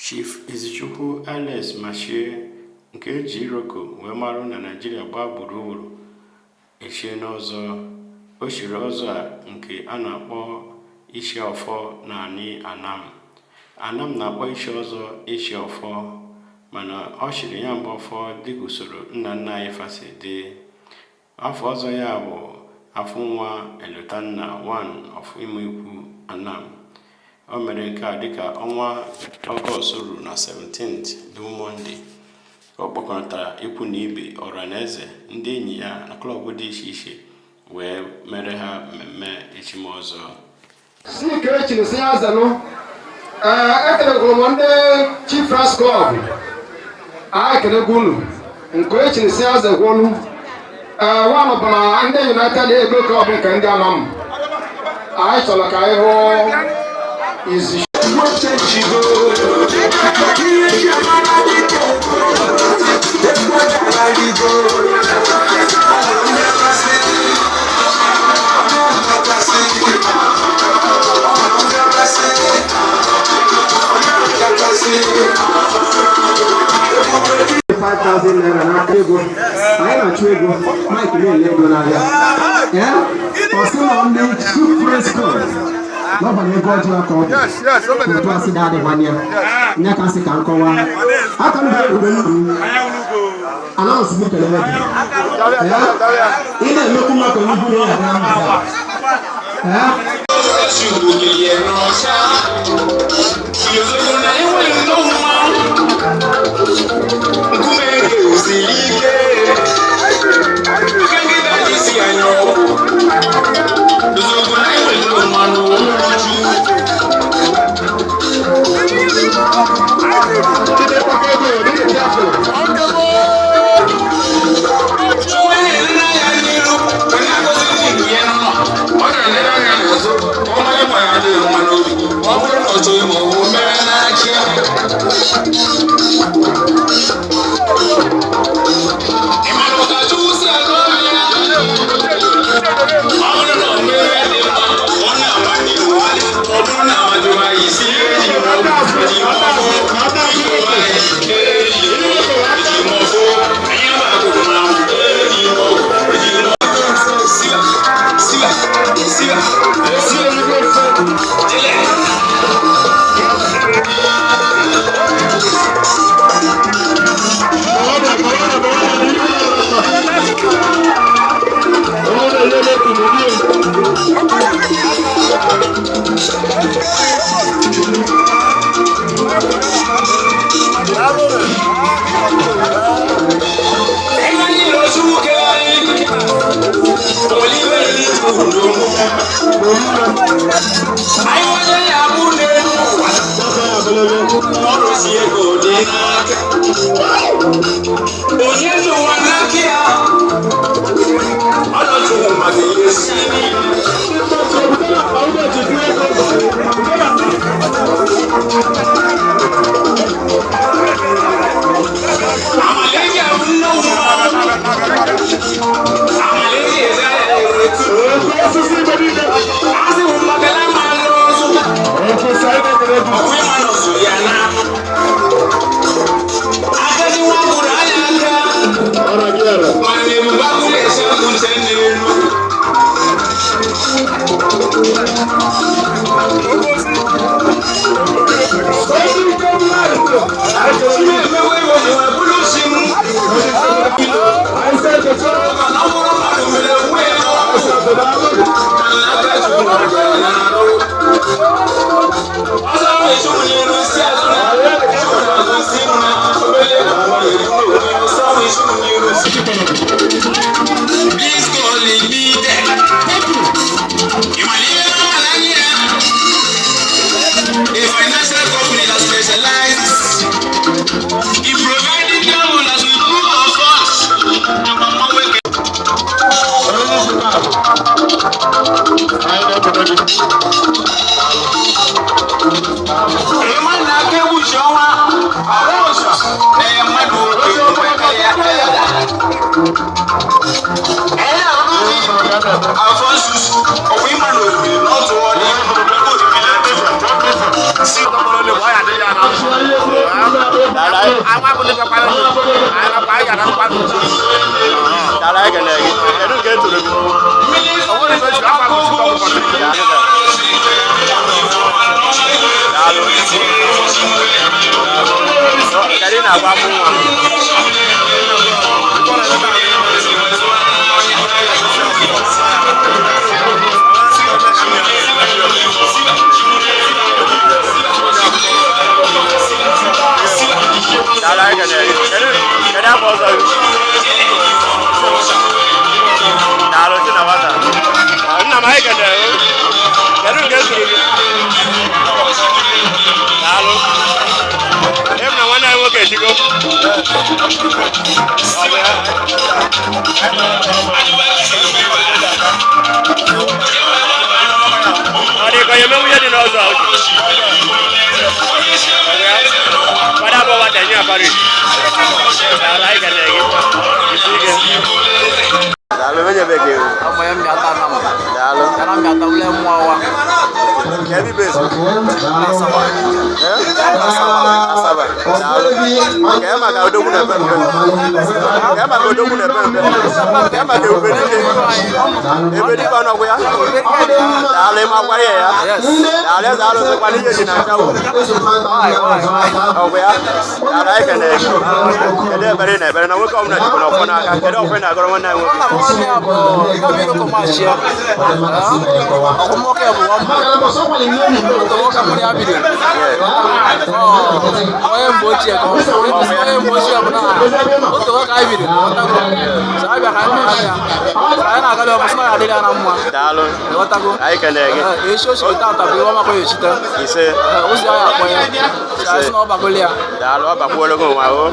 Chief Izuchukwu Alex Machie nke e ji Iroko wee marụ na Naịjirịa gbaa gburugburu echiena ọzọ. O chiri ọzọ a nke a na-akpọ ichi ọfọ n'anị Anam. Anam na-akpọ ichi ọzọ ichi ọfọ mana ọ chiri ya mbụ ọfọ dịka usoro nna nna anyị fa si dị. Afa ọzọ ya bụ Afụnwa Elotanna one of Imoukwu Anam. O mere nke a dịka ọnwa Ọgọst ruru na 17th bụ Mọnde ka ọ kpọkọtara ikwu na ibe, ọra na eze, ndị enyi ya na klọb dị iche iche wee mere ha mmemme echimọzọ. Si nke echiri si ya zenụ. Ee, ekelegoro m ndị Chief Friends Club, a ekelegwo unu nke echiri si ya zegwolu. Ee, nwanụ bụ na ndị United Ego Club nke ndị Anam, anyị chọrọ ka anyị hụ izi. ₦5,000 n'aka ego anyị na-achụ ego. Mike na-ele ego n'ahịa. Ọ sị na ndị Chief Friends Club n'ọbara ego ọjọọ ka ọ bụ otu asị na-adịghị ya nya ka nsị ka nkọwa aka m ga-ebube nna m anaghị m kelele gị. Ị na-emekwu maka onye buru ya na mba. na-agwa afọ nwa? Daalụ, anyị kenere gị. Kedu afọ ọzọ gị? Daalụ, si na nwata. Nna m, anyị kenere gị. Kedu nke zuru gị? Daalụ. Em na nwanne anyị nwoke echigo. Ọ bụ ya? Ọ dị ka onye menwu ihe dị n'ọzọ a uche. Ọ bụ ya? Fada abụọ nwata enye ya parish. Daalụ, anyị kenere gị. Isi ike. Daalụ, onye be gị. Ọmọ yẹn miata nam. Daalụ. Yana miata wule mwawa. Kedu ibe esi? Asaba. Asaba. Daalụ. Kee maka odogwu na-epe mpe. Kee maka odogwu na-epe mpe. Kee maka ebube dike. Ebube dike ọnọgwụ ya. Daalụ, ịma akwara ya. Daalụ, eze alụsịkwa n'ihe dị na nchawụ. Ọgwụ ya. Daalụ, anyị kenere gị. Kedu ekpere ị na-ekpere na nwoke ọbụla jikwa n'ọfọ n'aka? Kedu ọfọ ị na-agọrọ nwanne anyị nwoke? Ọkụmọkẹ bụ wọn bụ nwoke mụrụ ya bido. Onye mgbe ochie ka onye mgbe ochie bụ na otu nwoke anyị bido ghọtago. So anyị bịa ka anyị mara ya. Anyị na-agalị ọfụ sị na ya adịrị ya na mma. Daalụ. Ghọtago. Anyị kenere gị. Echi o chiri tata bụ ihe ọma ka o echite. Ise. Ụzọ ya akpọ ya. Anyị sị na ọ bagoli ya. Daalụ, ọ bakwuola gị nwa o.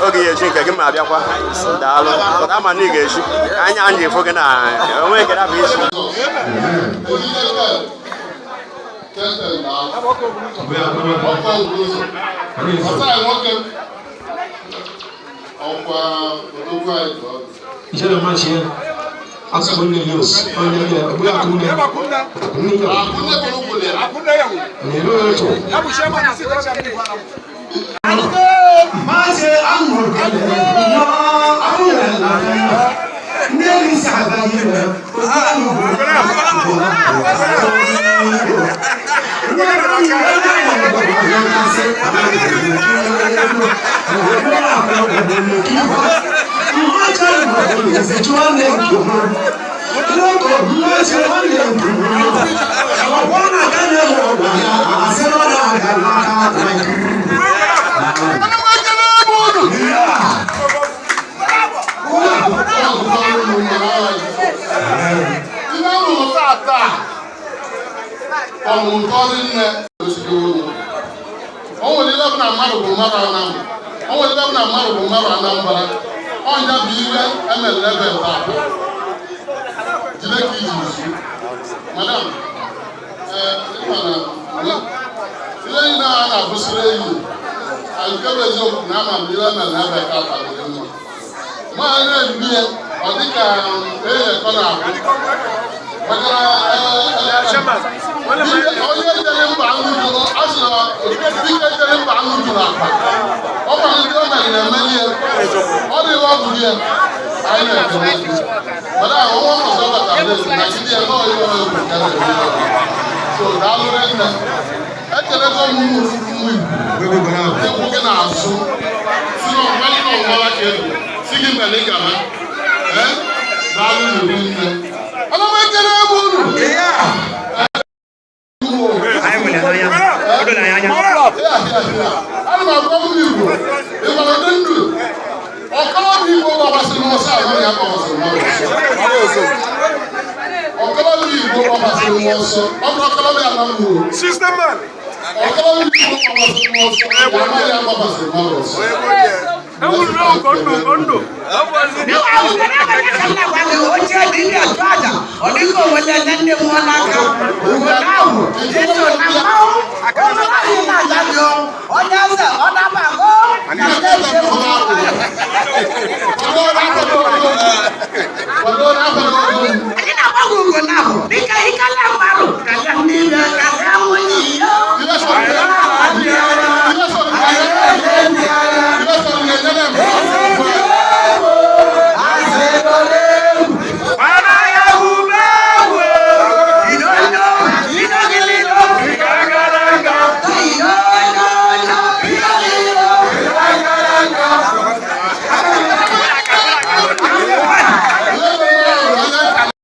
Oge ya echi nke gị ma abịakwa. Daalụ. Pụta ma na ị ga-echi. Anya anyị ga-efo gị na onwe ekele abụ isi. Ìṣẹ̀lẹ̀ máa ṣe asọ̀rọ̀ ní ilé ọ̀nyẹ́ ilé ọ̀gbẹ́ àkúnlẹ̀ níyà nílò ètò. Máa ṣe àmọ̀kẹ́lẹ̀ yọ àmúlẹ̀ lànà níbi sàgbáyé rẹ̀ Ihe rụrụ tata ọmụmụ nne o nwere ile bụ na mmadụ bụ mmadụ Anambra, o nwere ile bụ na mmadụ bụ mmadụ Anambra. Ọnya bụ ihe emere ebe tata. Jide ka iji izu, madam. Ee, ịma na ihe niile a na-abụsịrị eyi nke bụ eziokwu na ama m ihe emere ebe tata dị mma. Ma na-ebi ya, ọ dịka eyekọ na-abụ maka onye jere mba aṅụ jụrụ a sị na dike jere mba aṅụ jụrụ akpa. Ọ gwara ndị o mere na-emeli ya, ọ dịghị ọ bụrụ ya. Anyị na-ekele gị mana ọnwa ọzọ batara na gidi ya nọọ ihe ọrụ ka na-eme. So daalụ nne, ekelego m ụmụ Igbo ịkwụ gị n'azụ si na ọgbalị na ọgbara ka ego si gị mere gaba. Ee, daalụ nne. Ana m ekele ebe unu. Ana m agwa m Igbo ịgbara ndị ndụ ọkọlọbịa Igbo gbabasịrị n'ọsọ ahụ ya gbabasịrị n'ọsọ. Ọkọlọbịa Igbo gbabasịrị n'ọsọ, ọ bụrụ ọkọlọbịa na mbụ ọkọlọbịa Igbo gbabasịrị n'ọsọ ya amaghị ya gbabasịrị n'ọsọ. Ọ dịka onwere ndị mmụọ n'aka obodo ahụ eso na mmanwụ ụlọ ahụ na-aja gị onye eze ọ dabago na ndị eze. Anyị na-agbanwe ugo na ahụ dịka ikele mmadụ ka ndị ime ka